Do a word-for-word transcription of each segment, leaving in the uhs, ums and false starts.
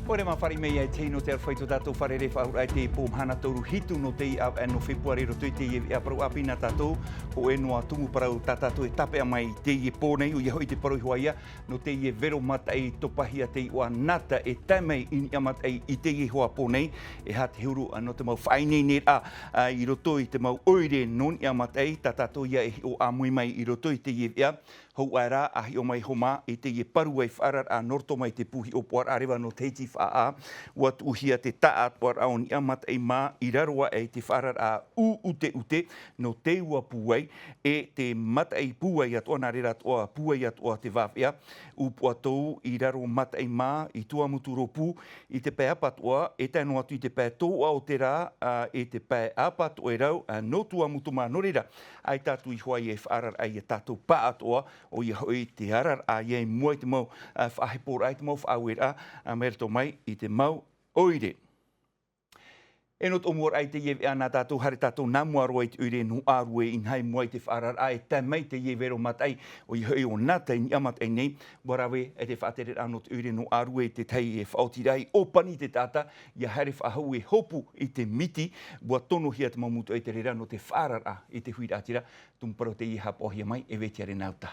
ʻOia, mā fāriʻi mai ia i te hei nō te aroha i tō tātou fārerei faʻahou raʻa i teie pō mahana toru hitu nō teie ʻāvaʻe nō Fepuare i roto i teie veʻa parau ʻāpī nā tātou. Hōʻē noa tumu parau tā tātou e tāpeʻa mai i teie pō nei, ʻoia hoʻi te parau iho ā ia nō teie vero mataʻi topahia te iʻoa Nata e tae mai i niʻa mataʻi i teie iho ā pō nei. E aha te huru nō te mau faʻaineineraʻa, ā, i roto i te mau ʻoire nō niʻa mataʻi, tā tātou ia e hiʻo ʻāmui mai i roto i teie veʻa. Hou aʻe rā, ʻa hiʻo mai iho mā i teie parau e faʻaararaʻa nō roto mai te pū hiʻopoʻaraʻa reva nō Tahiti Faʻaʻā, ʻua tuʻuhia te taʻatoʻaraʻa o niʻa mataʻi mā i raro aʻe i te faʻaararaʻa ʻūʻuteʻute nō te ua pūai, e te mataʻi pūai atoʻa, nā reira atoʻa pūai atoʻa te vāveʻa. ʻUpuatou, i raro mataʻi mā, i Tuamotu Rōpū, i te pae apatoʻa, e tae noa atu i te pae tōʻa o te rā, ā, e te pae apatoʻerau, ā, nō Tuamotu mā. Nō reira, ʻaita atu iho ā ia e faʻaararaʻa ia tātou pāʻatoʻa, ʻoia hoʻi te araraʻa ia i mua i te mau, ā, faʻaheporaʻa, i te mau faʻaueraʻa, ā, mai roto mai i te mau ʻoire. E nō te ʻōmuaraʻa i teie veʻa nā tātou, haere tātou nā mua roa i te ʻoire nō Arue, inaha i mua i te faʻaararaʻa e tae mai i teie vero mataʻi, ʻoia hoʻi ʻo Nata i niʻa mataʻi nei. ʻUa rave e te faʻatereraʻa nō te ʻoire nō Arue i te tahi e faʻaotiraʻa i ʻōpani te taʻata, ia haere faʻahou e hopu i te miti. ʻUa tonohia te mau mūtoʻi i te reira nō te faʻaararaʻa i te huiraʻatira. Tumu parau teie e haʻapaʻohia mai e Vetiare Nauta.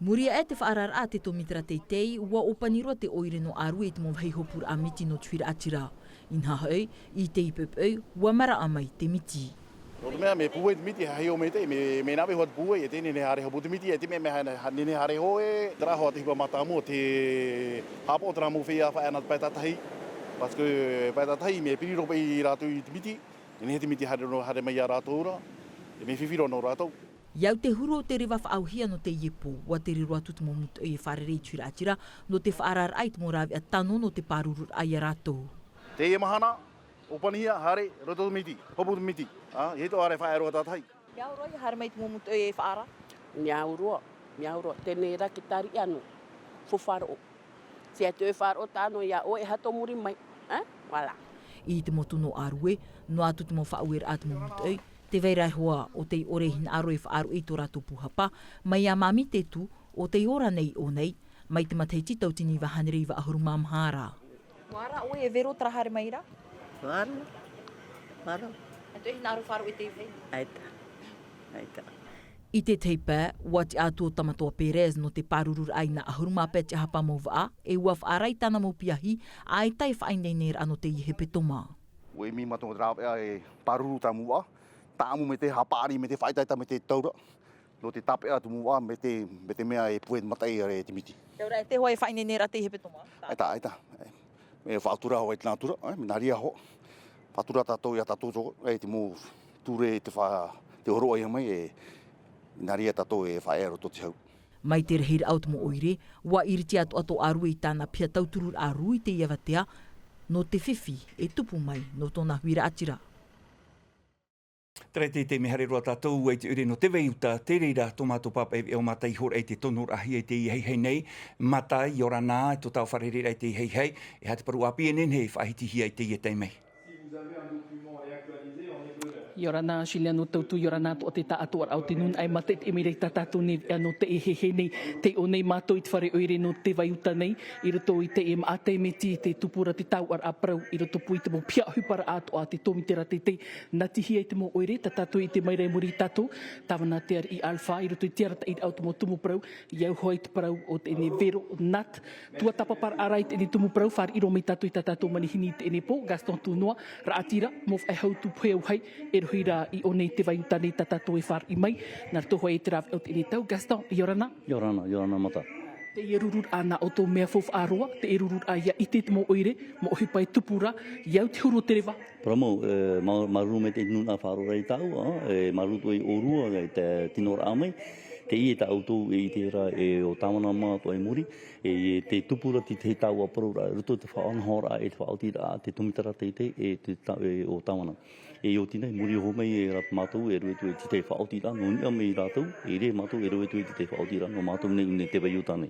Muri aʻe te faʻaararaʻa a te tōmitera teitei, ʻua ʻōpani roa te ʻoire nō Arue i te mau vāhi hopuraʻa miti nō te huiraʻatira. Inaha hoʻi, i teie poʻipoʻi, ʻua maraʻa mai te miti. Nō te mea, mea pūai te miti, e hiʻo mai te, mea, mea nave hoʻi te pūai, e teie nei haere hopu te miti, e te mea, mea haere, ha-, nei, nei haere hoʻi, terā hoʻi te ʻohipa mātāmua, te haʻapaʻo terā mau feiā faʻaea nā te pae tātahi. Parce que pae tātahi, mea piri roa paʻi rātou i te miti, e nehenehe te miti haere roa, haere mai ia rātou ra, e mea fifi roa nō rātou. I au te huru o te reva faʻaauhia nō teie pō, ʻua tere roa atu te mau mūtoʻi e fārerei i te huiraʻatira, nō te faʻaararaʻa i te mau rāveʻa tano nō te pārururaʻa ia rātou. Teie mahana, ʻōpanihia, haere, roto te miti, hopu te miti, ā, i te ʻoire faʻaea roa tātahi. Mea au roa ia haere mai te mau mūtoʻi e faʻaara? Mea au roa, mea au roa, teie rā te tariʻa nō, faufaʻa roa. Tia te ʻoe faʻaroʻo tāna ia ʻoe e haere tō muri mai, ā? Voilà. I te motu nō Arue, noa atu te mau faʻaueraʻa a te mau mūtoʻi, tē vai ra iho ā ʻo tei ʻore e hinaʻaro e faʻaruʻe i tō rātou pūhapa, mai iā Māmī Tetu, ʻo tei ora nei i ʻō nei, mai te matahiti tauatini iva hānere iva ʻahuru mā maha ra. ʻUa ara ʻoe e vero terā haere mai ra? ʻUa ara, ʻua ara. E te hinaʻaro faʻaruʻe i teie vāhi? ʻAita, ʻaita. I te tahi pae, ʻua tiʻa atu ʻo Tamatoa Perez nō te pārururaʻa i nā ʻahuru mā pae tiʻahapa mau vaʻa, e ʻua faʻaara i tāna mau piahi, ʻaita e faʻaineineraʻa nō teie hepetoma. ʻUa ʻimi mātou te rāveʻa e pāruru terā mau vaʻa, tāʻamu mai te hāpaʻari, mai te faʻaʻetaʻeta, mai te taura, nō te tāpeʻa te mau vaʻa, mai te, mai te mea e pūai mataʻi ra e te miti. Te auraʻa e te hoa e faʻaineineraʻa teie hepetoma? ʻAita, ʻaita. E faʻatura hoʻi te nātura, e, mea nā reira hoʻi. Faʻatura tātou ia tātou tō, e te mau ture, te fa-, te hōroʻahia mai, e, nā reira tātou e faʻaea roto te hau. Mai te rahiraʻa o te mau ʻoire, ʻua ʻiriti atoʻa tō Arue i tāna piha tautururaʻa rū i teie avatea, nō te fifi e tupu mai nō tōna huiraʻatira. Terā teitei mea haere roa tātou i te ʻoire nō Te Vai Uta, te reira tō mātou pāpaʻi veʻa o Mata i hōroʻa i te tonoraʻahia i teie haihai nei. Mata, ʻia ora na, i tō tāua fārereiraʻa i teie haihai, e aha te parau ʻāpī e nehenehe e faʻahitihia i teie taime? ʻIa ora na, Juliano Tautu, ʻia ora na atoʻa te taʻatoʻaraʻa o te nūnaʻa e mātaʻitaʻi mai ra i tā tātou nei veʻa nō teie haihai nei. Tei ʻō nei mātou i te fare ʻoire nō Te Vai Uta nei, i roto i teie maʻa taime tī, tē tupu ra te tāuʻaraʻa parau i rotopū i te mau piha ʻohiparaʻa atoʻa a te tōmitera teitei. Nā te hiʻo i te mau ʻoire, tā tātou i ʻite mai ra i muri iā tātou, tāvana te ariʻi Alpha, i roto i te arataʻiraʻa o te mau tumu parau, i au hoʻi i te parau o teie nei vero, nat, tuatāpaparaʻa ra i teie nei tumu parau, fāriʻi roa mai tātou i tā tātou manihini i teie nei pō, Gaston Tunoa, raʻatira, mau faʻehau tupu hau hai, e rohi ra i ʻō nei Te Vai Uta nei tā tātou e fāriʻi mai, nā roto hoʻi i te rāveʻa o teie nei tau, Gaston, ʻia ora na. ʻIa ora na, ʻia ora na Mata. Teie rururaʻa nā ʻoutou mea faufaʻa roa, teie rururaʻa ʻia ʻite i te mau ʻoire, mau ʻohipa e tupu ra, i au te huru o te reva. Parau mau, e, mā-, māuruuru mai te nūnaʻa faʻaroʻo ra i tāua, e, māuruuru atoʻa i ʻōrua, i te tinoraʻa mai, teie tā ʻoutou e ʻite ra e ʻo tāvana mā atoʻa i muri, e, tē tupu ra te tahi tāua parau ra, i roto i te faʻanahoraʻa, e te faʻaotiraʻa, te tōmitera teitei, e te tā-, e ʻo tāvana. E ʻoti nei, i muri iho mai e rā mātou e rave atu i te tahi faʻaotiraʻa, nō niʻa mai iā rātou, e ʻere mātou e rave atu i te tahi faʻaotiraʻa, nō mātou nei, i ʻō nei Te Vai Uta nei.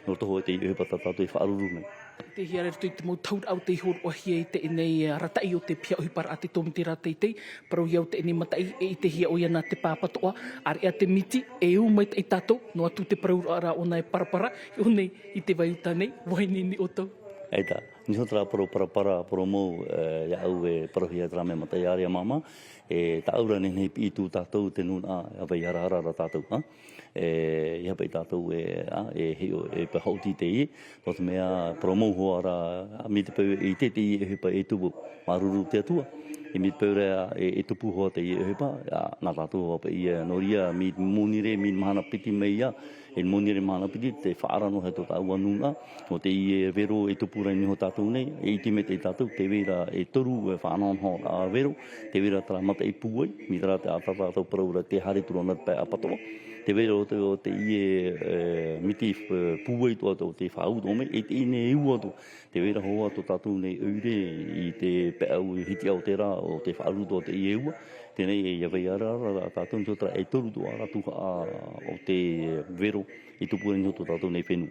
Nō roto hoʻi i teie ʻohipa tā tātou e faʻaruru nei. ʻItehia ra i roto i te mau tauraʻa o tei hōroʻahia i teie nei, e, arataʻi o te piha ʻohipa a te tōmitera teitei, parau i au teie nei mataʻi, e ʻitehia ʻoia nā te pāpatoʻa, ʻāreʻa te miti, e ū maitaʻi tātou, noa atu te parauraʻa ʻōna e parapara, i ʻō nei i Te Vai Uta nei, ʻua ineine ʻoutou. ʻAita, niho terā parau parapara, parau mau, e, iāʻu e parauhia terā mea mataʻi ārea māmā, e tāʻu ra nehenehe e piʻi atu tātou te nūnaʻa, ʻa vai harahara ra tātou, ā. E, ʻeiaha paʻi tātou e, ā, e hiʻo, e pae haʻuti teie, nō te mea parau mau hoʻi ra, ā, mai te peu e ʻite teie ʻohipa e tupu, māuruuru te Atua. E mai te peu ra e, e tupu hoʻi teie ʻohipa, ā, nā tātou hoʻi paʻi ia, nō reira, mai te monirē, mai te mahana piti mai ia, e monirē mahana piti, tē faʻaara noa hia tō tāua nūnaʻa, nō teie vero e tupu ra i niho tātou nei, e ʻite maitaʻi tātou, tē vai ra e toru, e faʻanahonahoraʻa vero, tē vai ra terā mataʻi pūai, mai terā te ʻātaʻata tātou parau ra tē haere atu ra nā te pae ʻapatoʻa. Tē vai ra ʻo te, ʻo teie, e, miti, e, pūai atoʻa tō te faʻaau atoʻa mai, e teie nei e ua atoʻa. Tē vai ra hoʻi tō tātou nei ʻoire i te pae ʻau hitiʻa o terā, ʻo tē faʻaruʻe atoʻa teie e ua. Teie nei e vai ra, ra, ra, tātou niho terā e toru atoʻa ra tuhaʻa o te vero i tupu ra i niho tō tātou nei fenua.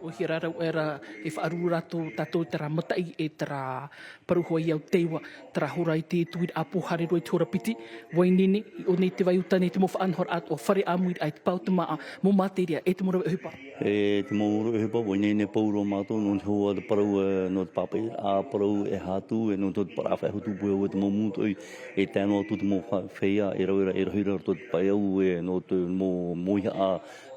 Faʻaruʻe ra, ra, e faʻaruʻe ra tō tātou terā mataʻi e terā parau hoʻi au te ua, terā hora i te tuiraʻa pō haere roa i te hora piti, vaiinene, i ʻō nei te vai uta nei te mau faʻanahoraʻa atoʻa fare ʻāmui ra i te pae o te māʻa, mau materia, e te mau rave ʻohipa. E te mau rave ʻohipa, vaiinene pauroa mātou, nō te hoʻi te parau, e, nō te pāpaʻiraʻa parau e hā atu, e nō te parau faʻahotu pū e te mau mūtoʻi, e tae noa atu te mau fa-, feiā, e rave ra, e rohi ra roto i te pae ʻau, e nō te mau, mau ihaʻa,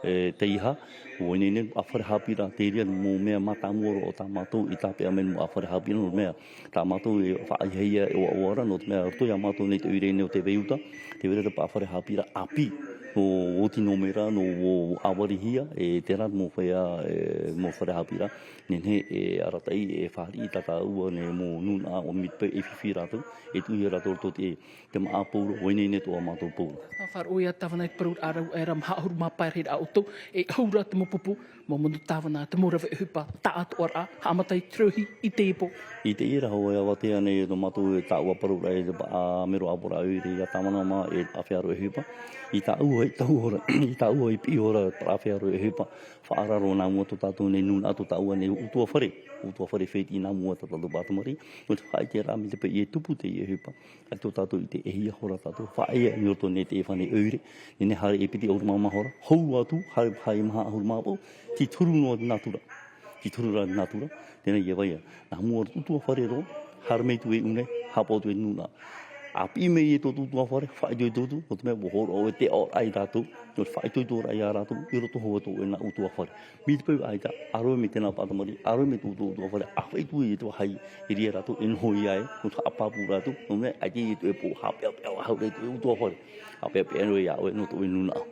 e, teiaha, vaiinene, ʻa fare haʻapiʻiraʻa, te reira mau mea mātāmua roa o tā mātou i tāpeʻa mai ʻa fare haʻapiʻiraʻa, nō te mea, tā mātou e faʻaʻitehia e ʻoaʻoa ra, nō te mea, roto ia mātou nei te ʻoire nei o te vai uta, tē vai ra te pae fare haʻapiʻiraʻa ʻāpī, nō oti nō mera, nō ʻāvarihia, e terā mau feiā, e, mau fare haʻapiʻiraʻa, nehenehe e arataʻi, e fāriʻi tā tāua nei mau nūnaʻa ʻo mai te peu e fifi rātou, e tuʻuhia rātou roto i te, te māʻa pauroa, vaiinene atoʻa mātou pauroa. Nā faʻaroʻo ia tāvana i te parauraʻa rau, e ra maha ʻahuru mā pae rahiraʻa ʻoutou, e ʻahuru te mau pupu, mau manu tāvana, te mau rave ʻohipa, taʻatoʻaraʻa, haʻamata i te rauhi, i teie pō. I teie ra hoʻi e avatea nei nō mātou e tāʻua parauraʻa i te pae, ā, mero ʻāpoʻoraʻa ʻoire ia tāvana mā e ʻāfea rave ʻohipa. I tāʻua, i tāʻua ra, i tāʻua i piʻi ra, ʻāfea rave ʻohipa, faʻaara roa nā mua tō tātou nei nūnaʻa tō tāʻua nei ʻutuāfare, ʻutuāfare fētiʻi nā mua tā tātou pātamari, nō te faʻaʻiteraʻa mai te peu e tupu teie ʻohipa. ʻAita tō tātou i ʻite e hia hora tātou, faʻaea i roto nei te fānau ʻoire, nehenehe haere e piti ʻahuru mā maha hora, hou atu, haere, haere maha ʻahuru mā paʻu, tīturu noa te nātura. Tīturu ra te nātura, teie nei e vai ra. Nā mua ʻutuāfare roa, haere mai atu e ʻū nei, haʻapaʻo atu e nūnaʻa. ʻA piʻi mai e tō ʻutuāfare, faʻaitoito atu, nō te mea, ʻua hōroʻa ʻoe te aʻoraʻa ia tātou, nō te faʻaitoitoraʻa ia rātou, i roto hoʻi atu i nā ʻutuāfare. Mai te peu ʻaita, ʻa roe mai te nā pātamari, ʻa roe mai tō ʻutuāfare, ʻa faʻaitoito i te vāhi, i reira rātou, e noho ai, nō te haʻapāpū rātou, nō te mea, ʻaita i te pō, haʻapeʻapeʻa, haʻapeʻapeʻa, haʻapeʻapeʻa, nō ia ʻoe, nō tō ʻoe nūnaʻa.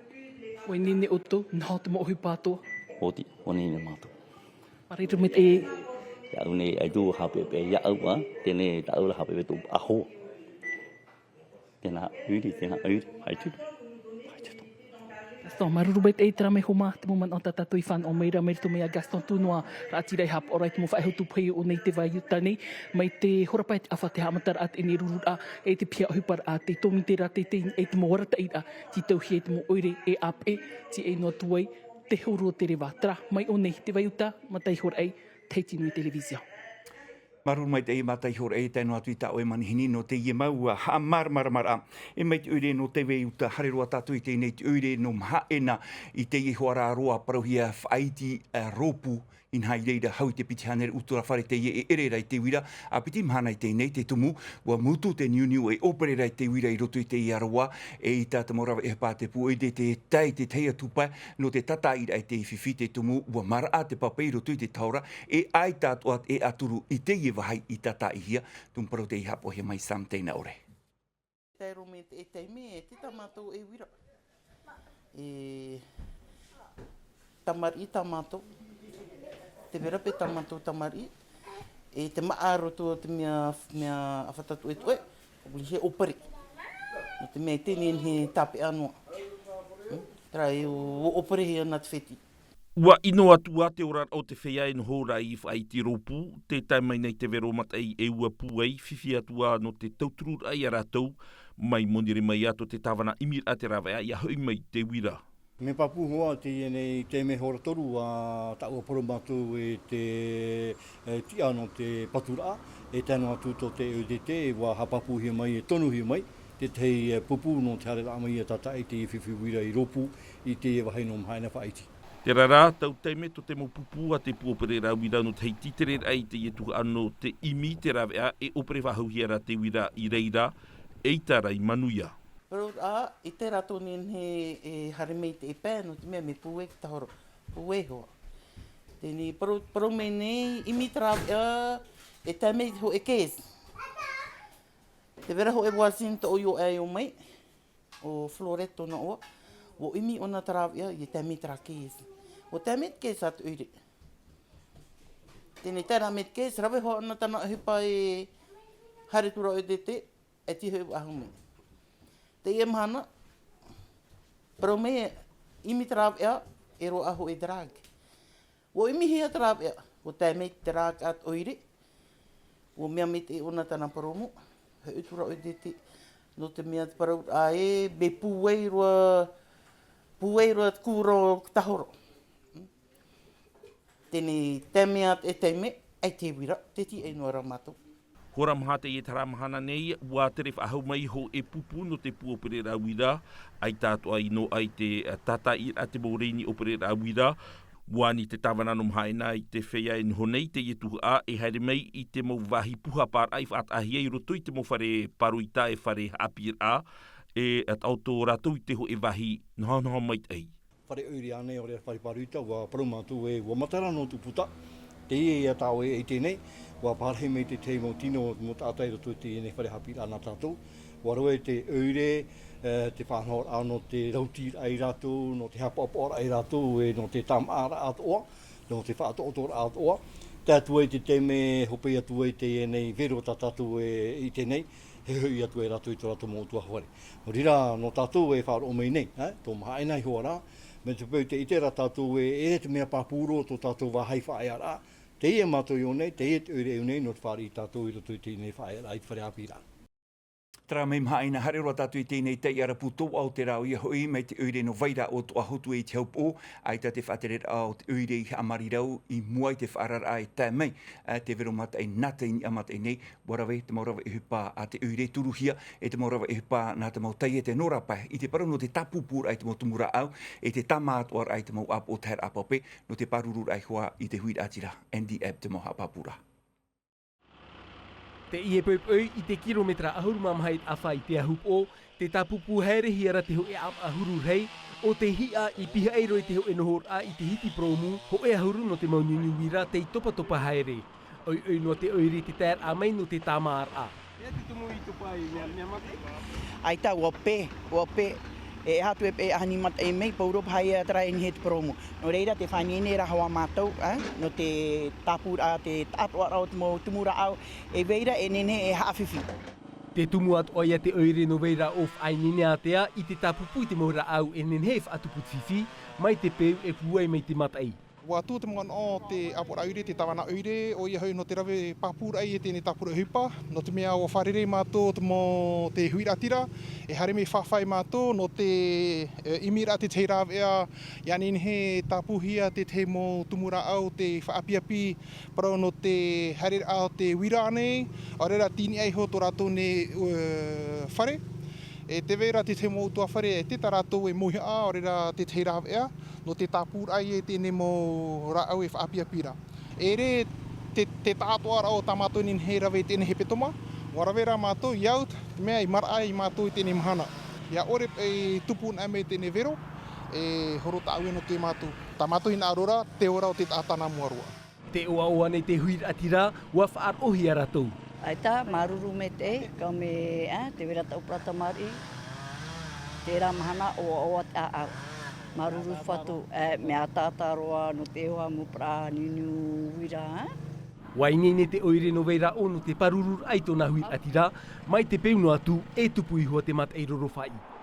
Vaiinene ʻoutou, nā te mau ʻohipa atoʻa. Oti, vaiinene mātou. Māuruuru maitaʻi. Iāʻu nei, ʻaita haʻapeʻapeʻa, iāʻu, ā, teie nei tāʻu ra haʻapeʻapeʻa tō ʻaho. Tēnā ʻoire, tēnā ʻoire, ʻaita. Āe, tē tō. Gaston, māuruuru maitaʻi terā mai hoʻi mā te mau manaʻo tā tātou i fānaʻo mai ra, mai roto mai iā Gaston Tunoa, raʻatira i haʻapaʻo ra i te mau faʻahotu pūai i ʻō nei i te vai uta nei, mai te hora pae i te ʻāfa te haʻamataraʻa teie nei rururaʻa, e te piha ʻohiparaʻa, te tōmite ra, te, te, e te mau arataʻiraʻa, tītauhia e te mau ʻoire e ʻāpeʻe, tīaʻi noa atu ai, te huru o te reva, terā, mai ʻō nei, te vai uta, Mataʻi Horaʻi, Tahiti Nui Television. Māuruuru maitaʻi Mataʻi Horaʻi, e tae noa atu i tā ʻoe manihini nō teie mau, ā, haʻamāramaramaraʻa. E mai te ʻoire nō te vai uta, haere roa tātou i teie nei te ʻoire nō Mahaʻena i teie hoʻi ra roa parauhia faʻaiti, ā, rōpū, inaha i reira hau i te piti hānere ʻutuāfare teie e ʻere ra i te uira, ā piti mahana i teie nei te tumu, ʻua mutu te niuniu e ʻōpere ra i te uira i roto i teie aroā, e ʻaita te mau rave ʻohipa a te pū ʻoire tē tae i te tahi atu pae, nō te tātaʻiraʻa i te fifi te tumu, ʻua maraʻa te pape i roto i te taora, e ʻaita atoʻa e ʻaturu i teie vāhi i tātaʻihia, tumu parau tei haʻapaʻohia mai Sam Teinaʻore. Tae roa mai te, e taime, e te tā mātou e uira. E tamariʻi tā mātou. Te vera paʻi tā mātou tamariʻi. E te māʻa roto o te mea, mea ʻāfata tuʻetuʻe. Ka pū hia ʻōpere. Nō te mea i teie nei e tāpeʻa noa. Hmm? Terā e ʻō, ʻōperehia nā te fētiʻi. ʻUa ʻino atu ā te oraraʻa o te feiā e noho ra i faʻaiti rōpū, tē tae mai nei te vero mataʻi e ua pūai, fifi atu ā nō te tautururaʻa ia rātou, mai monirē mai ā tō te tāvana ʻimiraʻa te rāveʻa ʻia hoʻi mai te uira. Mea pāpū hoʻi teie nei, te mea hora toru ā tāʻua parau mātou e te, e tiʻa nō te paturaʻa, e tae noa atu tō te O D T, ʻua haʻapāpūhia mai, e tonuhia mai, te tahi, e, pupu nō te haereraʻa mai ʻia tātaʻi i te fifi uira i rōpū, i te vāhi nō Mahaʻena faʻaiti. Terā rā, tau taime tō te mau pupu a te pū ʻōpereraʻa uira nō te hei tītereraʻa i teie tuhaʻa nō te ʻimi te rāveʻa e ʻōpere faʻahouhia ra te uira i reira, ʻeita rā i manuia. Parau ā, i te rātou nei e haere mai i te pae, nō te mea mea pūai te tahoro, pūai hoʻi. Teie nei parau, parau mai nei, ʻimi te rāveʻa, e tae mai hoʻi e case. Tē vai ra hoʻi e voisine tōʻu i ʻō aʻe ʻō mai, ʻo Florette tōna iʻoa, ʻua ʻimi ʻōna te rāveʻa, ʻia tae mai terā case. ʻUa tae mai te case a te ʻoire. Teie nei tae ra mai te case, rave hoʻi ʻōna tāna ʻohipa e haere atu ra ʻoe i te tē, e tīaʻi hoʻi faʻahou mai. Teie mahana, parau mai, ʻimi te rāveʻa, e roaʻa hoʻi e drug. ʻUa ʻimihia te rāveʻa, ʻua tae mai te rāveʻa a te ʻoire. ʻUa mea maitaʻi ʻōna tāna parau mau, e ʻite ra ʻoe i te tē. Nō te mea te parau ā e, mea pūai roa, pūai roa te courant o te tahoro. Teie nei taime ā, e taime, ʻaita e uira, tē tīaʻi noa ra mātou. Hora maha teie terā mahana nei, ʻua tere faʻahou mai hoʻi e pupu nō te pū ʻōpereraʻa uira, ʻaita atoʻa i noaʻa i te, ā, tātaʻiraʻa te mau rēni ʻōpereraʻa uira. ʻUa ani te tāvana nō Mahaʻina i te feiā e noho nei i teie tuhaʻa e haere mai i te mau vāhi puha pāraʻa i faʻataʻahia i roto i te mau fare pāroita e fare haʻapiʻiraʻa, e, ā, taʻoto rātou i te hōʻē vāhi nahonaho maitaʻi. Fare ʻoire ānei, ʻaore fare pāroita, ʻua parau mātou ē, ʻua matara noa atu puta. Teie ia tā ʻoe e ʻite nei, ʻua parahi mai te tahi mau tino, mau taʻata i roto i teie nei fare haʻapiʻiraʻa nā tātou. ʻUa rave te ʻoire, e, te faʻanahoraʻa nō te rautiraʻa ia rātou, nō te haʻapaʻopaʻoraʻa ia rātou, e, nō te tāmāʻaraʻa atoʻa, nō te faʻatoʻotoʻoraʻa atoʻa. Tae atu ai i te taime e hope atu ai teie nei vero tā tātou e ʻite nei, e hoʻi atu ai rātou i tō rātou mau ʻutuāfare. Nō reira, nō tātou e faʻaroʻo mai nei, e, tō Mahaʻina iho ā rā, mai te peu tē ʻite ra tātou ē, e te mea pāpū roa tō tātou vāhi faʻaearaʻa, teie mātou i ʻō nei, teie te ʻoire i ʻō nei, nō te fāriʻi tātou i roto i teie nei faʻaearaʻa i te fare haʻapiʻiraʻa. Terā mai Mahaʻina, haere roa tātou i teie nei taiʻara pūtōʻa o te rā, ʻoia hoʻi, mai te ʻoire nō Vairaʻo Toʻahotu e i te haupoʻo, ʻaita te faʻatereraʻa o te ʻoire i Haʻamārirau i mua i te faʻaararaʻa e tae mai, ā, te vero mataʻi nā te niʻa mataʻi nei, ʻua rave te mau rave ʻohipa a te ʻoire, turuhia e te mau rave ʻohipa nā te mau taiete nō rāpae, i te parau nō te tāpūpūraʻa i te mau tumu rāʻau, e te tāmāʻaraʻa i te mau ʻāpoʻo taheraʻa pape, nō te pārururaʻa hoʻi i te huiraʻatira, Andy Ebb te mau haʻapāpūraʻa. Teie poʻipoʻi i te kirometera ʻahuru mā maha e taʻa fā i te ahupoʻo, tē tāpūpū haerehia ra te hōʻē ʻāvaʻa huru rahi, ʻo te hiʻa i pihaʻi roa i te hōʻē nohoraʻa i te hiti purōmu, hōʻē ʻahuru nō te mau niuniu uira tei topatopa haere. ʻOiʻoi noa te ʻoire i te taeraʻa mai nō te tāmāʻaraʻa. Mea te tumu i topa ai, mea, mea mate? ʻAita, ʻua pē, ʻua pē. E aha atu e pē, e aha nei mataʻi mai, pauroa paha ia terā e nehenehe te purōmu. Nō reira, tē faʻaineine ra hoʻi mātou, ā, nō te tāpūraʻa, te taʻatoʻaraʻa o te mau tumu rāʻau, e vai ra e nehenehe e haʻafifi. Tē tumu atoʻa ia te ʻoire nō Vairaʻo Faʻaineine Ātea i te tāpūpū i te mau rāʻau e nehenehe e faʻatupu te fifi, mai te peu e pūai mai te mataʻi. ʻUa tuʻu te manaʻo o te ʻāpoʻoraʻa ʻoire, te tāvana ʻoire, ʻoia hoʻi nō te rave pāpūraʻa i teie nei tāpūraʻa ʻohipa, nō te mea ʻua fārerei mātou te mau, te huiraʻatira, e haere mai fāfā ia mātou, nō te, e, ʻimiraʻa te tahi rāveʻa, ʻia nehenehe e tāpūhia te tahi mau tumu rāʻau, te faʻaapiapi, parau nō te haereraʻa o te uira nei, ʻaore rā tīniʻa iho tō rātou nei, e, fare. E tē vai ra te tahi mau ʻutuāfare, e ʻite tā rātou e mauhaʻa, ʻaore rā te tahi rāveʻa, nō te tāpūraʻa i teie nei mau rāʻau e faʻaapiapi ra. E ʻere te, te taʻatoʻaraʻa o tā mātou e nehenehe e rave i teie nei hepetoma, ʻua rave rā mātou, ʻia au, te mea i maraʻa ia mātou i teie nei mahana. ʻIa ʻore e tupu anaʻe mai teie nei vero, e horo tāʻue noa atu ia mātou. Tā mātou hinaʻaro ra, te ora o te taʻata nā mua roa. Tē ʻoaʻoa nei te huiraʻatira, ʻua faʻaroʻohia rātou. ʻAita, māuruuru maitaʻi, ka mea, ā, tē vai ra taʻu parau tamariʻi, terā mahana, ʻoaʻoa te ʻāʻau. Māuruuru Fatu, ā, mea ataata roa nō te iʻoa mau parau niuniu uira, ā? ʻUa ineine te ʻoire nō Vairaʻo nō te pārururaʻa i tōna huiraʻatira, mai te peu noa atu, e tupu iho ā te mataʻi rorofaʻi.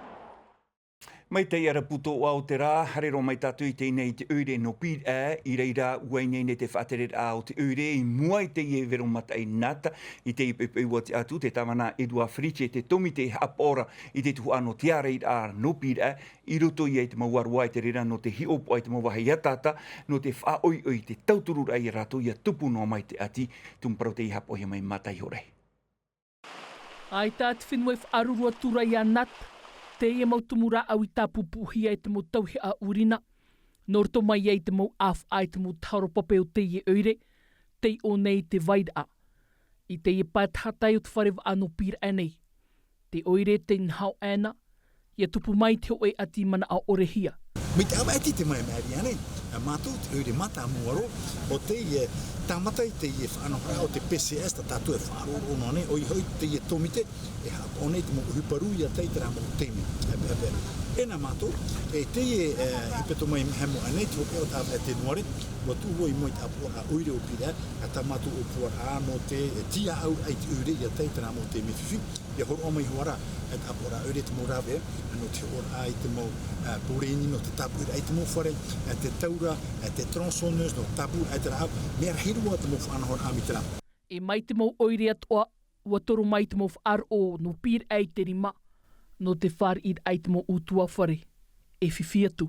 Mai teie ra pūtōʻa o te rā, haere roa mai tātou i teie nei i te ʻoire nō Pīraʻe, i reira ʻua ineine te faʻatereraʻa o te ʻoire i mua i teie vero mataʻi nata, i teie poʻipoʻi ʻua tiʻa atu te tāvana Edouard Fritch e te tōmite haʻapaʻo ra i te tuhaʻa nō te ārairaʻa nō Pīraʻe, i roto ia i te mau ʻāroa i te reira nō te hiʻopoʻa i te mau vāhi ataata, nō te faʻaʻoiʻoi i te tautururaʻa ia rātou ʻia tupu noa mai te ʻati, tumu parau tei haʻapaʻohia mai Mataʻi Horai. ʻAita te fenua i faʻaruru atu ra ia Nat, teie mau tumu rāʻau i tāpūpūhia e te mau tauihaʻa ʻurina. Nō roto mai ai te mau ʻāfaʻa i te mau taharo pape o teie ʻoire, tei ʻō nei te vairaʻa. I teie pae tahatai o te fare vaʻa nō Pīraʻe nei, te ʻoire tei naho aʻe na, ʻia tupu mai te hōʻē ʻati manaʻo ʻore hia. Mai te ʻāvaʻe iti te mai mea ʻāreʻa nei, ʻa mātou te ʻoire mātāmua roa, ʻo tei, e, tāmata i teie faʻanahoraʻa o te P C S, tā tātou e faʻaroʻo noa nei, ʻoia hoʻi teie tōmite, e haʻapaʻo nei te mau ʻohipa rū ʻia tae i terā mau taime. E, e, e, e nā mātou, e teie, e, hepetoma i mea hemo ʻānei, te hopeʻa o te ʻāvaʻe Tenuare, ʻua tuʻu vau i mua i te ʻāpoʻoraʻa ʻoire o Pīraʻe, ʻa tā mātou ʻōpuaraʻa nō te, e, tīaʻauraʻa i te ʻoire ʻia tae i terā mau taime fifi, ʻia hōroʻa mai hoʻi ra, e, te ʻāpoʻoraʻa ʻoire te mau rāveʻa, e, nō te hōroʻa i te mau, e, pōreni, nō te tāpūraʻa i te mau fare, e, te taura, e, te tronçonneuse, nō te tāpūraʻa i te rāʻau, mea rahi roa te mau faʻanahoraʻa mai te rā. E mai te mau ʻoire atoʻa, ʻua toro mai te mau faʻaroʻo nō Pīraʻe i te rima, nō te fāriʻiraʻa i te mau ʻutuāfare, e fifi atu.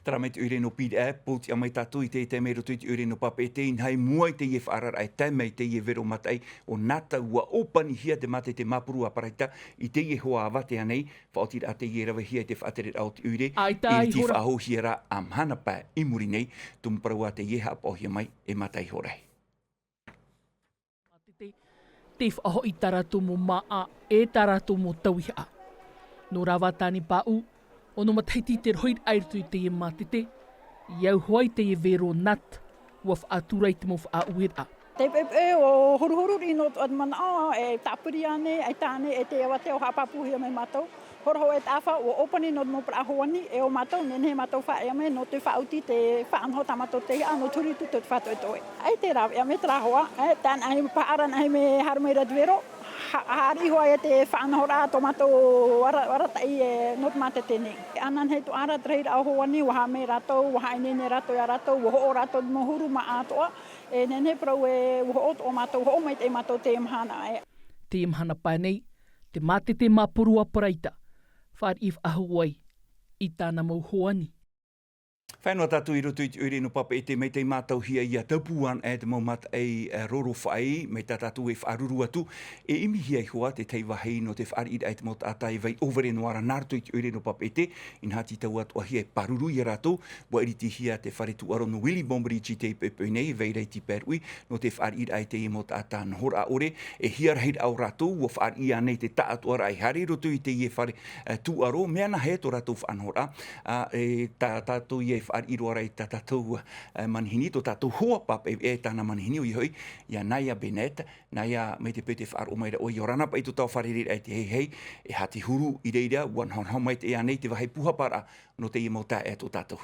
Terā mai te ʻoire nō Pīraʻe, pōtiʻa mai tātou i te taime i roto i te ʻoire nō Papeʻete, inaha i mua i teie faʻaararaʻa e tae mai teie vero mataʻi, ʻo nā tau ʻua ʻōpanihia te mātete māpuru a Paraita i teie hoa ʻāvatea nei, faʻaotiraʻa teie ravehia i te faʻatereraʻa o te ʻoire, ʻaita i te faʻahouhia ra ā mahana pae i muri nei, tumu parau ā teie haʻapaʻohia mai e Mataʻi Horai. Mātete, tei faʻahoʻi tā rātou mau māʻa, e tā rātou mau tauihaʻa. Nō Rāvātāne Pāʻū, ʻo nō matahiti te rohiraʻa i roto i teie mātete, i au hoʻi teie vero nat, ʻua faʻatura i te mau faʻaueraʻa. Te pepe o huruhuru rino atu atu manaʻo, e tāpiri ānei, ʻaita ānei, e te avatea ʻua haʻapāpūhia mai mātou. Horoho e tāfa, ʻua ʻōpani nō te mau paraʻa hoani, e ʻo mātou, nehenehe mātou faʻaea mai, nō te faʻaoti te faʻanaho tā mātou tauihaʻa, nō te huri atu te faʻatoʻetoʻe. ʻAita e rāveʻa mai terā hoa, e, tāna ʻahi paʻara, ʻaita e haere mai ra te vero, ha-, haere iho ā te faʻanahoraʻa tō mātou ara-, arataʻi, e, nō te mātete nei. ʻAna nei tō ʻara te rahiraʻa hoani, ʻua haere mai rātou, ʻua haʻaineine rātou iā rātou, ʻua hoʻo rātou mau huru māʻa atoʻa, e, nehenehe parau e, ʻua hoʻo atoʻa mātou, hoʻo maitaʻi mātou teie mahana, e. Teie mahana pae nei, te mātete māpuru a Paraita, fāriʻi faʻahou ai i tāna mau hoani. Fānaʻo tātou i roto i te ʻoire nō Papeʻete, mai te mātauhia ʻia taupū ana e te mau mataʻi, e, rorofaʻi, mai tā tātou e faʻaruru atu, e ʻimihia iho ā te tahi vāhi nō te fāriʻiraʻa i te mau taʻata e vai ʻōvere noa ra nā roto i te ʻoire nō Papeʻete, inaha tītau atoʻahia e pāruru ia rātou, ʻua iritihia te fare tūʻaro nō Williamson Bridge i teie poʻipoʻi nei, e vai ra i Tiperuʻi, nō te fāriʻiraʻa i teie mau taʻata nohoraʻa ʻore, e hia rahiraʻa o rātou, ʻua fāriʻi ānei te taʻatoʻaraʻa e haere i roto i teie fare, e, tūʻaro, mea nāhea tō rātou faʻanahoraʻa, ā, e tā tātou ia e fāriʻi roa ra i tā tātou, e, manihini, tō tātou hoa Papeʻete, e tāna manihini, ʻoia hoʻi, ia Naya Bennett, Naya, mai te peu tē faʻaroʻo mai ra ʻoe, ʻia ora na paʻi tō tāua fārereiraʻa i te heihei, e aha te huru i reira, ʻua nahonaho maitaʻi ānei te vāhi pūhaparaʻa nō teie mau taeaʻe tō tātou.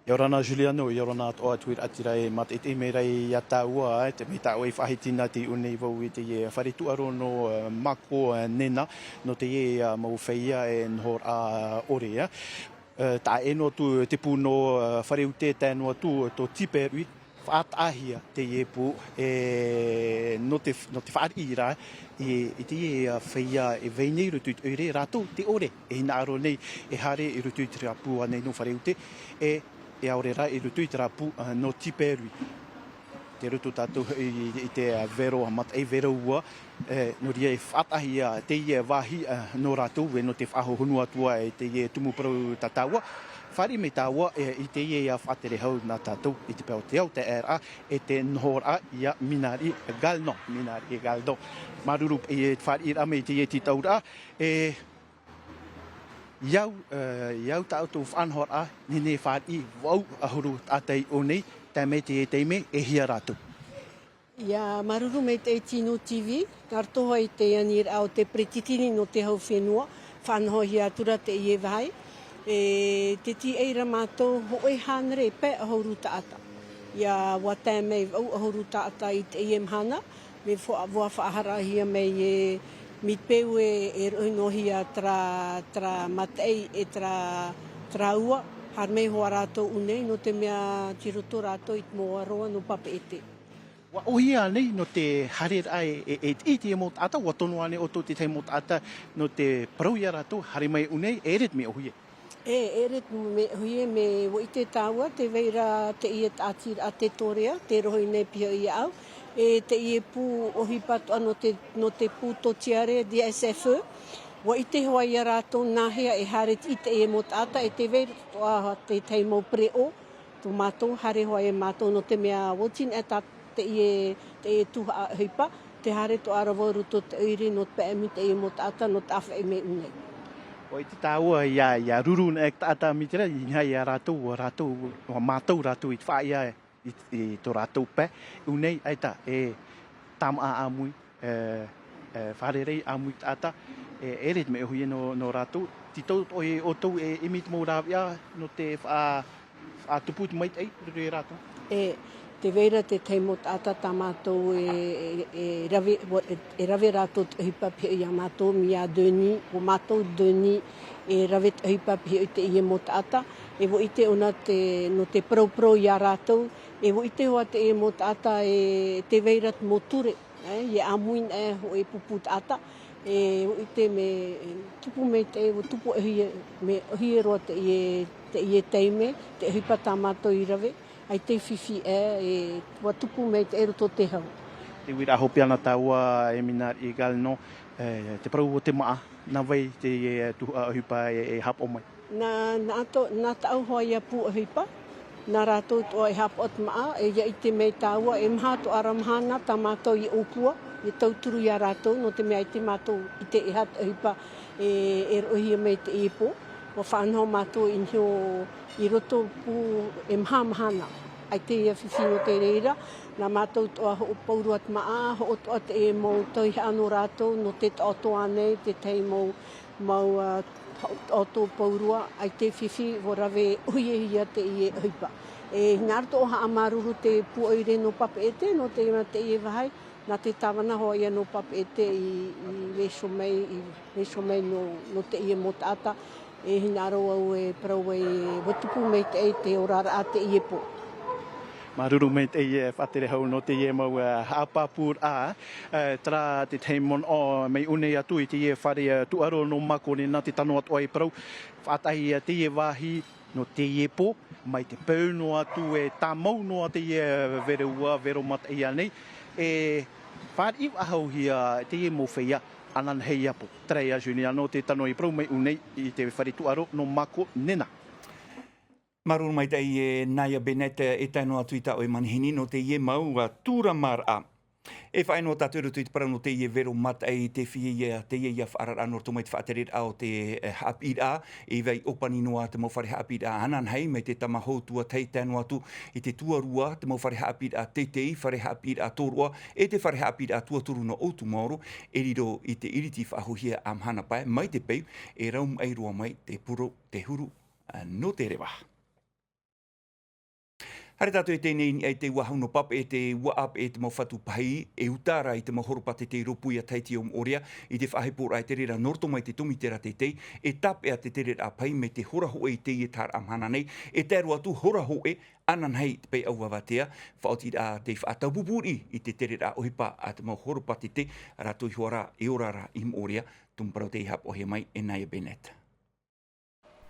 ʻIa ora na Juliano, ʻia ora na atoʻa te huiraʻatira e Maʻa Iti, mai ra ia tāua, e, te, mai tāua i faʻahiti na te ʻō nei vau i teie fare tūʻaro nō, e, Mako, e, Nena, nō teie, e, mau feiā, e, nohoraʻa ʻore, e. E, taʻa ʻē noa atu te pū nō, e, Fare Ute, tae noa atu tō Tiperuʻi, faʻataʻahia teie pū, e, nō te, nō te fāriʻiraʻa i, i teie, e, feiā e vai nei i roto i te ʻoire, rātou te ʻore e hinaʻaro nei e haere i roto i terā pū ānei nō Fare Ute, e, e ʻaore rā i roto i terā pū, e, nō Tiperuʻi. Tei roto tātou i, i te, e, vero, mataʻi vero ua, e, nō reira e faʻataʻahia teie vāhi, e, nō rātou, e, nō te faʻahohonu atu ā i teie tumu parau tā tāua. Fāriʻi mai tāua, e, i teie, e, faʻatere hau nā tātou i te peu o te ao taeraʻa, e te nohoraʻa ia Minari Galdon, Minari Galdon. Māuruuru i te fāriʻiraʻa mai i teie tītauraʻa, e, i au, e, i au tā ʻoutou faʻanahoraʻa, nehenehe e fāriʻi vaʻu ʻahuru taʻata i ʻō nei, tae mai teie taime, e hia rātou. ʻIa māuruuru maitaʻi Tino T V, nā roto hoʻi i te aniraʻa o te peretiteni nō te hau fenua, faʻanahohia atu ra teie vāhi. E, tē tīaʻi ra mātou hōʻē hānere pae ʻahuru taʻata. ʻIa, ʻua tae mai vaʻu ʻahuru taʻata i teie mahana, mea fa-, ʻua faʻahaʻahia mai e Mitpeu e, e roʻohia terā, terā mataʻi e terā, terā ua, haere mai hoʻi rātou i ʻō nei, nō te mea tei roto rātou i te mau ʻāroʻa nō Papeʻete. ʻUa ʻōhie ānei nō te haereraʻa e, e, e, i te mau taʻata, ʻua tono ānei ʻoutou i te tahi mau taʻata nō te parau ia rātou, haere mai i ʻō nei, e ʻere te mea ʻōhie? E, e ʻere te mea ʻōhie, mea ʻite tāua, tē vai ra teie tāʻatiraʻa Tetorea, tē rohi nei pihaʻi iāʻu, e teie pū ʻohipa atoʻa nō te, nō te pū tōtiare, D S F E, ʻUa ʻite hoʻi ia rātou nāhea e haere i teie mau taʻata, e tē vai ra atoʻa te tahi mau pereʻoʻo, tō mātou, haere hoʻi ia mātou, nō te mea ʻua oti nei tā teie, teie tuhaʻa ʻohipa, tē haere atoʻa ra vau i roto i te ʻoire nō te paʻi mai teie mau taʻata, nō te ʻāfaʻi mai i ʻō nei. ʻUa ʻite tāua ia, ia ruru nei te taʻata mai terā, inaha ia rātou, ʻua rātou, ʻua mātau rātou i te faʻaea i, i tō rātou pae, i ʻō nei, ʻaita, e tāmāʻa ʻāmui, e, e, fārerei ʻāmui taʻata, e, e ʻere te mea ʻōhie nō, nō rātou, tītau atoʻa ʻoutou e ʻimi te mau rāveʻa, nō te faʻa-, faʻatupu i te maitaʻi, i roto ia rātou. E, tē vai ra te tahi mau taʻata tā mātou e, e, e rave, ʻua, e, e rave rātou te ʻohipa pihaʻi ia mātou, mai iā Denis, ʻo mātou Denis, e rave te ʻohipa pihaʻi i teie mau taʻata, e ʻua ʻite ʻōna te, nō te parauparau ia rātou, e ʻua ʻite hoʻi teie mau taʻata e tē vai ra te mau ture, e, ʻia ʻāmui nei hōʻē pupu taʻata, e ʻua ʻite mea tupu maitaʻi, ʻua tupu ʻohie, mea ʻohie roa teie, teie taime, te ʻohipa tā mātou i rave, ʻaita e fifi ʻē, e ʻua tupu maitaʻi i roto i te hau. Tē vai ra hopeʻa na tāua e Minari Galno, e, te parau o te māʻa, nā vai te, e, tuhaʻa ʻohipa e, e haʻapaʻo mai? Nā, nā to-, nā tāʻu hoʻi ia pū ʻohipa, nā rātou atoʻa e haʻapaʻo te māʻa, e ʻia ʻite mai tāua, e maha atoʻa ra mahana tā mātou ʻia ʻōpua, ʻia tauturu ia rātou, nō te mea ʻaita mātou i ʻite e aha te ʻohipa e, e roʻohia mai i teie pō. ʻUa faʻanaho mātou i niʻa i roto pū e maha mahana. ʻAita ia fifi nō te reira, nā mātou atoʻa hoʻo pauroa te māʻa, hoʻo atoʻa te mau tauihaʻa nō rātou, nō te taʻoto ānei, te tahi mau, mau, ā, taʻoto pauroa, ʻaita e fifi, ʻua rave ʻohiehia teie ʻohipa. E hinaʻaro atoʻa haʻamāuruuru te pū ʻoire nō Papeʻete, nō te, teie vāhi, nā te tāvana hoʻi ia nō Papeʻete i, i vaiiho mai, i vaiiho mai nō, nō teie mau taʻata, e hinaʻaro au e parau ai, ʻua tupu maitaʻi te oraraʻa teie pō. Māuruuru maitaʻi e faʻatere hau nō teie mau, ā, haʻapāpūraʻa, ā, terā te tahi manaʻo mai ʻō nei atu i teie fare, ā, tūʻaro nō Mākone, nā te tano atoʻa e parau, faʻataʻa ia teie vāhi, nō teie pō, mai te peu noa atu e tāmau noa teie vero ua, vero mataʻi ānei, e fāriʻi faʻahouhia teie mau feiā ananahi i ʻapō. Terā ia Juliano te tano i parau mai ʻō nei i te fare tūʻaro nō Mākone nā. Māuruuru maitaʻi e Naya Bennett, e tae noa atu i tā ʻoe manihini nō teie mau, ā, tūramaraʻa. E faʻaea noa tātou i roto i te parau nō teie vero mataʻi, tē feiā ia teie ia faʻaararaʻa nō roto mai te faʻatereraʻa o te, e, haʻapiʻiraʻa, e vai ʻōpani noa te mau fare haʻapiʻiraʻa ananahi, mai te Tama Hou tuatahi tae noa atu i te tuarua, te mau fare haʻapiʻiraʻa teitei, fare haʻapiʻiraʻa tōroʻa, e te fare haʻapiʻiraʻa tuatoru nō ʻOutumaoro, e riro i te ʻiriti faʻahouhia ā mahana pae, mai te peu, e rau maʻi roa mai te puro, te huru, ā, nō te reva. Haere tātou i teie nei i niʻa i te uāhu nō Papeʻete, ʻua ʻāpeʻe te mau fatu pahi, e uta ra i te mau horopātete i rōpū ia Tahiti o Moʻorea, i te faʻaheporaʻa i te reira nō roto mai te Tomitera Teitei, e tāpeʻa te tereraʻa pahi mai te hora hōʻē i teie tahaʻaraʻa mahana nei, e tae roa atu hora hōʻē, ananahi te pae ʻau avatea, faʻaotiraʻa tei faʻataupupū riʻi i te tereraʻa ʻohipa a te mau horopātete, rātou iho ā ra e ora ra i Moʻorea, tumu parau tei haʻapaʻohia mai e Naya Bennett.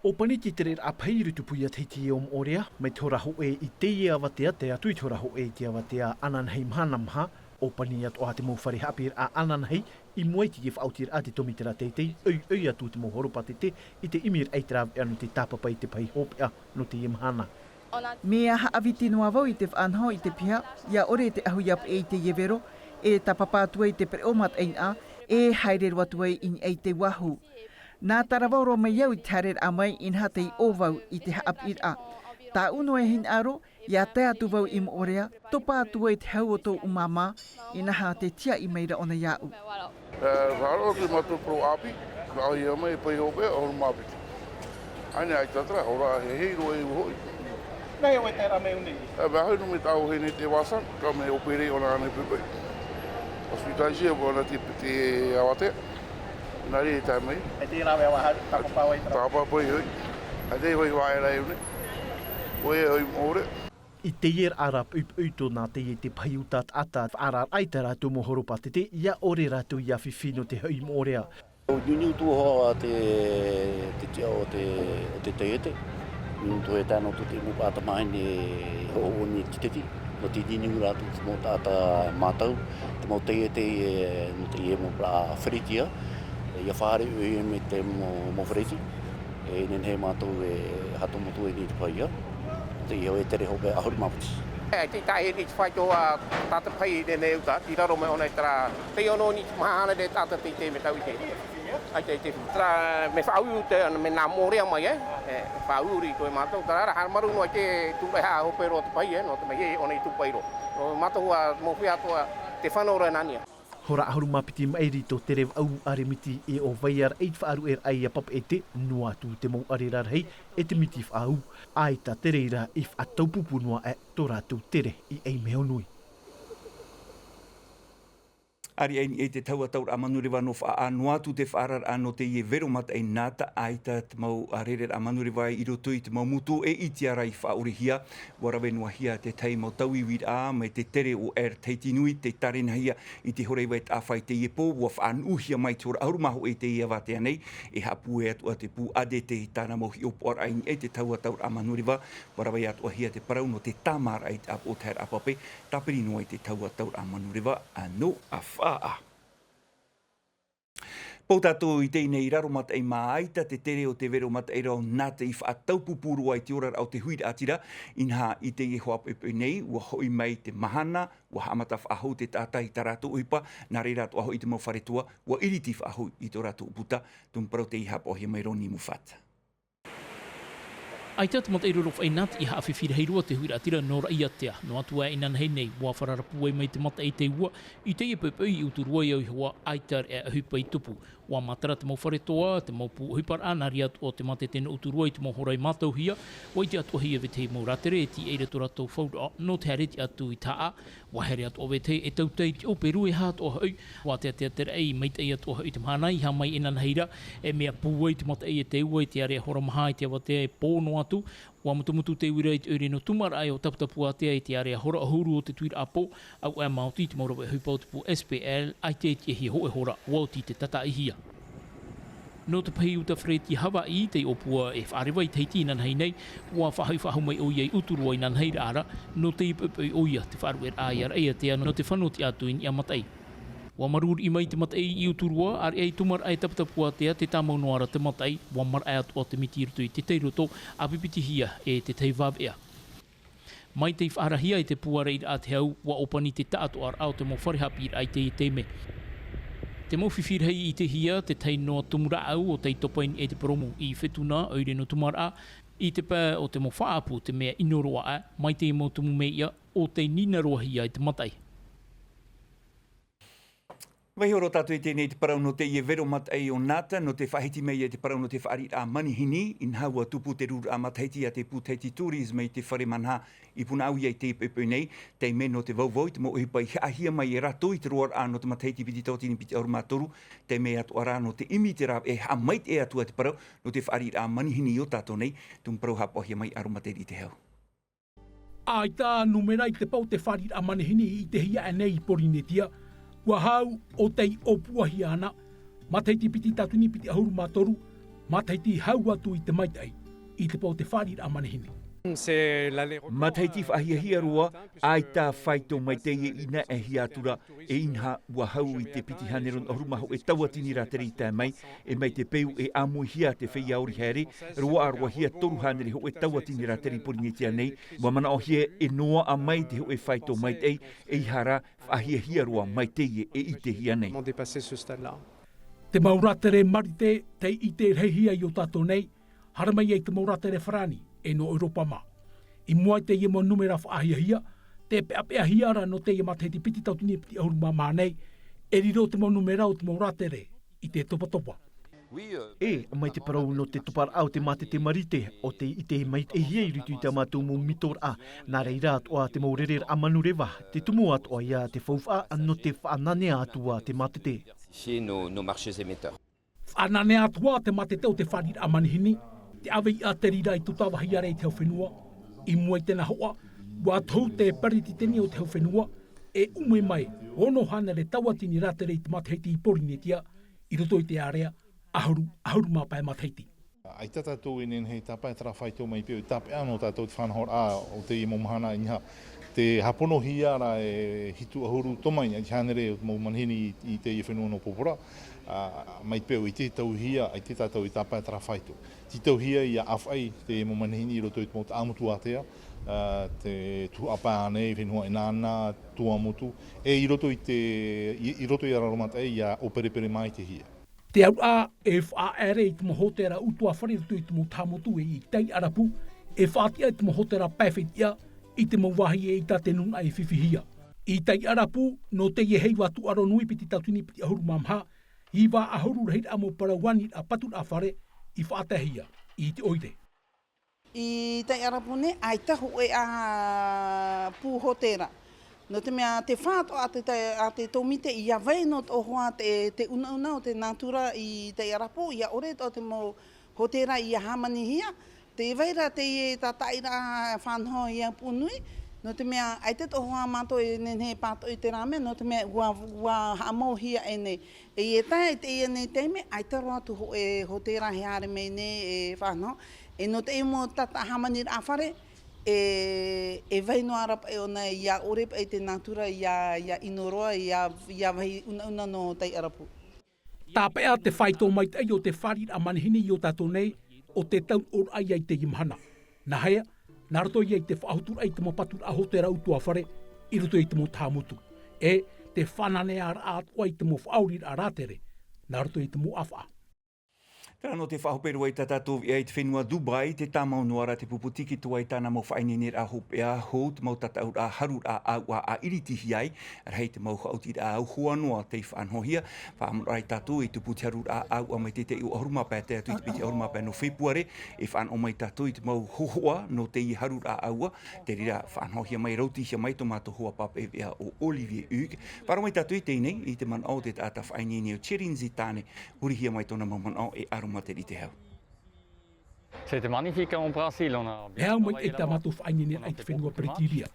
ʻŌpani te tereraʻa pahi i rōpū ia Tahiti o Moʻorea, mai te hora hōʻē i teie avatea, tae atu i te hora hōʻē i te avatea ananahi mahana maha, ʻōpani atoʻa te mau fare haʻapiʻiraʻa ananahi, i mua i te faʻaotiraʻa te Tomitera Teitei, ʻoiʻoi atu te mau horopātete, i te ʻimiraʻa i te rāveʻa nō te tāpapa i te pahi hopeʻa nō teie mahana. Mea haʻaviti noa vau i te faʻanaho i te piha, ʻia ʻore te ʻahu ʻia peʻe i teie vero, e tāpapa atu ai te pereʻoʻo mataʻeinaʻa, e haere roa atu ai i niʻa i te uāhu. Nā tarava roa mai au i te haereraʻa mai, inaha tei ʻō vau i te haʻapiʻiraʻa. Tāʻu noa e hinaʻaro, ʻia tae atu vau i Moʻorea, topa atu ai te hau o tōʻu māmā, inaha tē tiaʻi mai ra ʻōna iāʻu. E, faʻaroʻo atu i mātou parau ʻāpī, faʻaʻohia mai e pahi hopeʻa, ʻahuru mā piti. ʻAnei, ʻaita terā, ʻo rā, e hei roa e ua hoʻi. Nā hea ʻoe e tae ra mai ʻō nei? E, mea hau nō mai tāʻu vahine te vāsana, ka mea ʻōpere ʻōna ānei poipoi. Hospitalisé ʻōna te, te avatea. Nā reira e tae mai. E te rāveʻa ʻua haru, tāpapa vau i te rā. Tāpapa vau i hoʻi. E te hoʻi vāʻera e ʻō nei. ʻOia hoʻi Moʻorea. I teie rā poipoi tōna teie te pahi uta taʻata, faʻaararaʻa i tā rātou mau horopātete, ʻia ʻore rātou ʻia fifi nō te hoʻi i Moʻorea. Niuniu atu hoʻi te, te tiʻa o te, o te taiete. Niuniu atu e tae noa atu te mau taʻata mahine e hoʻo nei i te titi. Nō te niuniu rātou te mau taʻata mātau, te mau taiete, e, nō teie mau parau feritia, e, Ia fāriʻi mai te mau, mau fereti, e nehenehe mātou e hatomoto i te paia, te iho e tere hope ʻahuru mā piti. E te tahi i te whai tō a tāta pai i nehenehe uta, i raro mai ʻōna i tara, te ono ni te maha hānere tāta te, te me tau i te. Ai te, te, tara, me whaʻauru te, me nā mōrea mai, e, e whaʻauru i koe mātou, tara, hara maru noa te tūreha hope roa te pai, e, nō te mai e ʻōna i tū pai roa. Nō mātou a mōwhea atoa te whano roa nania. Hora ʻahuru mā piti maʻiri tō te reva ʻau aremiti e ʻo Vaiaraʻa i te faʻaruʻeraʻa i a Papeʻete, noa atu te mau ʻare rarahi e te miti faʻaʻau, ʻaita te reira i faʻataupupū noa aʻe tō rātou tere i ʻai mea nui. ʻAriʻai ni e te taua tauraʻa manureva nō faʻaʻā noa atu te faʻaararaʻa nō teie vero mataʻi nā taʻaita te mau ʻārereraʻa manureva i roto i te mau motu e ʻite ara i faʻaʻorehia. Ua rave noa hia te tahi mau tauiuiraʻa mai te tere o Air Tahiti Nui, te tārenahia i te hora iva e taʻa fā i teie pō, ua faʻanuʻuhia mai te hora ʻahuru mā hōʻē i teie avatea nei, e haʻapūai atu ā te pū A D T i tāna mau hiʻopoʻaraʻa i niʻa i te taua tauraʻa manureva, ua rave atoʻa hia te parau nō te tāmāraʻa i te ʻāpoʻo taheraʻa pape, tāpiri noa i te taua tauraʻa manureva, ā, nō faʻaʻā. Pau tātou i teie nei raro mataʻi mā ʻaita te tere o te vero mataʻi rā o nā te i faʻataupupū roa i te oraraʻa o te huiraʻatira, inaha i teie hoa poʻipoʻi nei, ua hoʻi mai te mahana, ua haʻamata faʻahou te taʻata i tā rātou ʻohipa, nā reira atoʻa hoʻi te mau fare toa, ua iriti faʻahou i tō rātou puta, tumu parau tei haʻapaʻohia mai Ronnie Muffat. ʻAita te mataʻi rorofaʻi nā te i haʻafifi rahi roa te huiraʻatira nō Raʻiātea, noa atu ā inanahi nei, ua fararapū ai mai te mataʻi i te ua, i teie poʻipoʻi i Uturoa i au iho ā, ʻaita reʻa ʻohipa i tupu. Ua matara te mau fare toa, te mau pū ʻohiparaʻa, nā reira atoʻa te mātete nō Uturoa i te mau hora i mātauhia, ua ʻite atoʻahia vetahi mau rātere e tīaʻi ra tō rātou fauraʻa, nō te haere atu i te haʻa, ua haere atoʻa vetahi e tautai i te ʻōperu e aha atoʻa hoʻi, ua teatea te raʻi, maitaʻi atoʻa hoʻi te mahana i haʻamau inanahi ra, e mea pūai te mataʻi e te ua i te area hora maha i te avatea e pō noa atu, ua mutumutu te uira i te ʻoire nō Tūmaraʻa e ʻo Taputapuātea i te area hora ʻahuru o te tuiraʻa pō, auaʻe maoti i te mau rave ʻohipa o te pū S P L, ʻaita e tiʻahia hōʻē hora, ua oti te tataʻihia. Nō te pahi uta Fereti Havaiʻi, tei ʻōpua e faʻareva i Tahiti inanahi nei, ua faʻahoʻi faʻahou mai ʻoia i Uturoa inanahi rā, nō teie poʻipoʻi ʻoia te faʻaruʻeraʻa i a Raʻiātea nō te fano tiʻa atu i niʻa mataʻi. Ua marū riʻi mai te mataʻi i Uturoa, ʻāreʻa i Tūmaraʻa e Taputapuātea, tē tāmau noa ra te mataʻi, ua maraʻa atoʻa te miti i roto i te tairoto, ʻāpipitihia e te tahi vāveʻa. Mai tei faʻaarahia e te pū ʻārairaʻa te hau, ua ʻōpani te taʻatoʻaraʻa o te mau fare haʻapiʻiraʻa i teie taime. Te mau fifi rahi i ʻitehia, te tahi noa tumu rāʻau o tei topa i niʻa i te purōmu i Fetuna, ʻoire nō Tūmaraʻa, i te pae o te mau faʻaʻapu, te mea ʻino roa aʻe, mai teie mau tumu mea ʻia, ʻo tei nīnarohia i te mataʻi. Vaiiho roa tātou i teie nei te parau nō teie vero mataʻi o Nata, nō te faʻahiti mai i te parau nō te fāriʻiraʻa manihini, inaha ua tupu te rururaʻa matahiti a te pū Tahiti Tourism i te fare manaʻo i Punaʻauia i teie poʻipoʻi nei, taime nō te vauvau i te mau ʻohipa i haʻahia mai e rātou i te roaraʻa nō te matahiti piti tauatini piti ʻahuru mā toru, taime atoʻa rā nō te ʻimi i te rāveʻa e haʻamaitaʻi atu ā te parau nō te fāriʻiraʻa manihini i ō tātou nei, tumu parau haʻapaʻohia mai Aromaterite Hau. ʻAita nūmera i te pae o te fāriʻiraʻa manihini i ʻitehia aʻe nei i Pōrīnetia, ua hau ʻo tei ʻōpuahia ana, matahiti piti tauatini piti ʻahuru mā toru, matahiti hau atu i te maitaʻi, i te pae o te fāriʻiraʻa manihini. Matahiti faʻahiahia roa, ʻaita faito maitaʻi e ʻinaʻehia atu ra, e inaha, ua hau i te piti hānere ʻahuru mā hōʻē tauatini rātere i tae mai, e mai te peu e ʻāmuihia te feiā ʻori haere, roaʻa roa hia toru hānere hōʻē tauatini rātere i Pōrīnetia nei, ua manaʻohia e noaʻa mai te hōʻē faito maitaʻi, e ʻaita rā, faʻahiahia roa mai teie e ʻitehia nei. Te mau rātere Marite, tei ʻite rahihia i ō tātou nei, haere mai ai te mau rātere Farāni, e nō ʻEuropa mā. I mua i teie mau nūmera faʻahiahia, tē peʻapeʻahia ra nō teie matahiti piti tauatini piti ʻahuru mā maha nei, e riro te mau nūmera o te mau rātere i te topatopa. E, mai te parau nō te toparaʻa o te mātete Marite, ʻo tei ʻite maitaʻihia i roto i tā mātou mau mitoraʻa, nā reira atoʻa te mau rereraʻa manureva, te tumu atoʻa ia te faufaʻa nō te faʻananea atu ā te mātete. Faʻananea atu ā te mātete o te fāriʻiraʻa manihini, te ʻāvei ʻa te reira i tō tāvahi ʻāreʻa i te hau fenua, i mua i tēnā hoʻa, ua tohu te peretiteni o te hau fenua, e ʻume mai, ono hānere tauatini rātere i te matahiti i Pōrīnetia, i roto i te ārea, ʻahuru, ʻahuru mā pae matahiti. ʻAita tātou e nehenehe tāpae terā faito mai peu, tāpeʻa nō tātou te faʻanahoraʻa o teie mau mahana inaha. Tē hāponohia ra e hitu ʻahuru tōmai i te hānere o te mau manihini i, i teie fenua nō Pōpora. Ā, mai te peu i te tauhia, i te tātou i tāpae tara faito. Te tauhia ia ʻāfaʻi te mau manihini i roto i te mau taʻamotu ātea, ā, te tuhaʻa pae ānei, fenua ʻenana, tuamotu, e i roto i te, i, i roto i a raro mataʻi ia ʻōperepere mai te hia. Te auraʻa e faʻaʻere i te mau hōtēra ʻutuāfare i roto i te mau taʻamotu e i Taiʻarapu, e faʻatiʻa i te mau hōtēra pae fetiʻa i te mau vāhi e ʻita te nūnaʻa e fifihia. I Taiʻarapu, nō teie heiva tūʻaro nui piti tauatini piti ʻahuru mā maha, iva ʻahuru rahiraʻa mau parau aniraʻa paturaʻa fare i faʻataehia i te ʻoire. I Taiʻarapu nei, ʻaita hōʻē ā pū hōtēra. Nō te mea te fā atoʻa a te, a te tōmite ia vai noa atoʻa hoʻi te, te unauna o te nātura i Taiʻarapu, ia ʻore atoʻa te mau hōtēra ia hāmanihia. Tē vai ra teie tātaʻiraʻa fānaho ia pū nui, nō te mea ʻaita atoʻa hoʻi mātou e nehenehe e pātoʻi i terā mea, nō te mea ʻua, ʻua haʻamauhia ʻēnei. E i tae i teie nei taime, ʻaita roa atu hōʻē hōtēra e haere mai nei e fānaho. E nō teie mau tātaʻa hāmaniraʻa fare, e, e vai noa ra paʻi ʻōna ia ʻore paʻi te nātura ia, ia ʻino roa, ia, ia vāhi unauna nō Taiʻarapu. Tāpeʻa te faito maitaʻi o te fāriʻiraʻa manihini i ō tātou nei, ʻo te taunoʻoraʻa ia i teie mahana. Nāhea? Nā roto ia i te faʻahuturaʻa i te mau paturaʻa hōtēra ʻutuāfare i roto i te mau taʻamotu. E te fānanearaʻa atoʻa i te mau faʻaoriraʻa rātere, nā roto i te mau ʻāfaʻa. Terā nō te faʻahope roa i tā tātou viʻa i te fenua Dubai, tē tāmau noa ra te pupu tīkiti atoʻa i tāna mau faʻaineineraʻa hopeʻa, hou te mau tataʻuraʻa haruraʻa ʻāuʻa a ʻiritihia ai, rahi te mau haʻutiraʻa au hoa noa tei faʻanahohia. Faʻaamaraʻa tātou e tupu te haruraʻa ʻāuʻa mai te taʻi ʻahuru mā pae tae atu i te piti ʻahuru mā pae nō Fepuare, e faʻanaho mai tātou i te mau hōhoʻa nō teie haruraʻa ʻāuʻa, te reira faʻanahohia mai, rautihia mai tō mātou hoa pāpaʻi veʻa ʻo Olivier Hugues. Faʻaroʻo mai tātou i teie nei, i te manaʻo o te taʻata faʻaineine ʻo Thierry Nzitane, hurihia mai tōna mau manaʻo e aromatera i te hau. C'était magnifique en Brésil, on a bien travaillé là-bas. E au mai e tā mātou faʻaineineraʻa i te fenua Peretīria.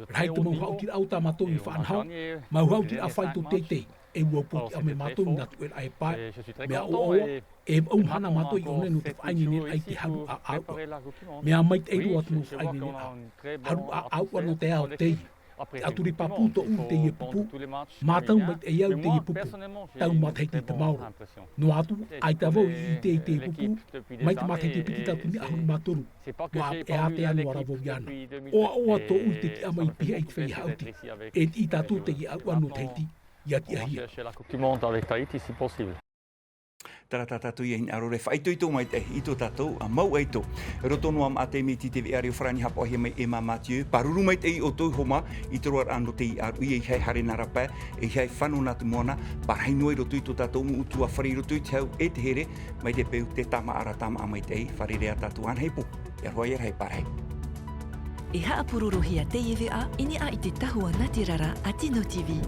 Rahi te mau haʻutiraʻa o tā mātou i faʻanaho, mau haʻutiraʻa faito teitei, e ua poʻi ʻā mai mātou i nā tuʻeraʻa e pae, mea ʻoaʻoa, e vaʻu mahana mātou i ʻō nei nō te faʻaineineraʻa i te haruraʻa ʻāuʻa. Mea maitaʻi roa te mau faʻaineineraʻa, haruraʻa ʻāuʻa nō te ao teie. Te ʻaturi pāpū tōʻu i teie pupu, mātau maitaʻi au i teie pupu, tau matahiti i te maoro. Noa atu, ʻaita vau i ʻite i teie pupu, mai te matahiti piti tauatini ʻahuru mā toru, ʻua ʻāpeʻe ātea noa ra vau iāna. ʻOaʻoa tōʻu i te tiʻa mai i pihaʻi i te feiā haʻuti, e tiʻi tātou teie ʻāuʻa nō Tahiti, ʻia tiʻahia. Terā tā tātou ia hinaʻaro ra e faʻaitoito maitaʻi i tō tātou mau ʻaito. Roto noa maʻa te miti te veʻa reo farāni haʻapaʻohia mai e Emma Mathieu, pāruru maitaʻi ʻoutou i homa i te roaraʻa nō te ʻāruʻi e ʻeiaha e haere nā rāpae, e ʻeiaha e fano nā te moana, pārahi noa i roto i tō tātou mau ʻutuāfare i roto i te hau e te here, mai te peu tē tāmāʻa ra tāmāʻa maitaʻi, fārerei ā tātou anahe pō, e aroha ia rahi pārahi. E haʻapurorohia teie veʻa i niʻa i te tahua nātirara a Tino TV.